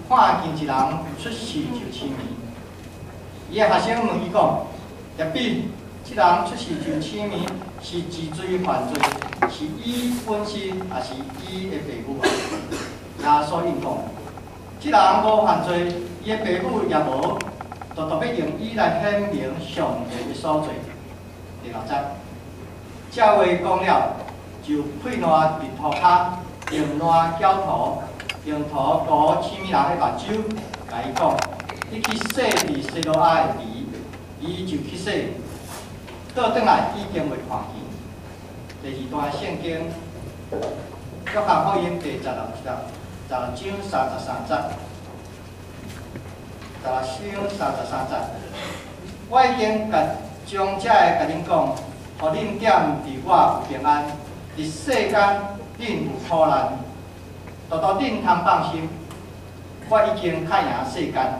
看見一人出世就痴明。伊的學生問伊講：拉比，這人出世就痴明，是幾罪犯罪？是伊本身，抑是伊的父母啊？耶穌應講：這人無犯罪，伊的父母也無，獨獨欲用伊來顯明上帝的所做。第六節，這話講了，就屁瀾佇塗跤，用瀾攪塗，用塗糊痴明人的目睭，共伊講：你去洗佇西羅亞的池。伊就去洗，倒轉來已經會看見。第二段聖經，約翰福音第十六節，十六章三十三節，十六章三十三節。我已經共將這个共恁講，予恁踮佇我有平安。佇世間恁有苦難，獨獨恁通放心，我已經較贏世間。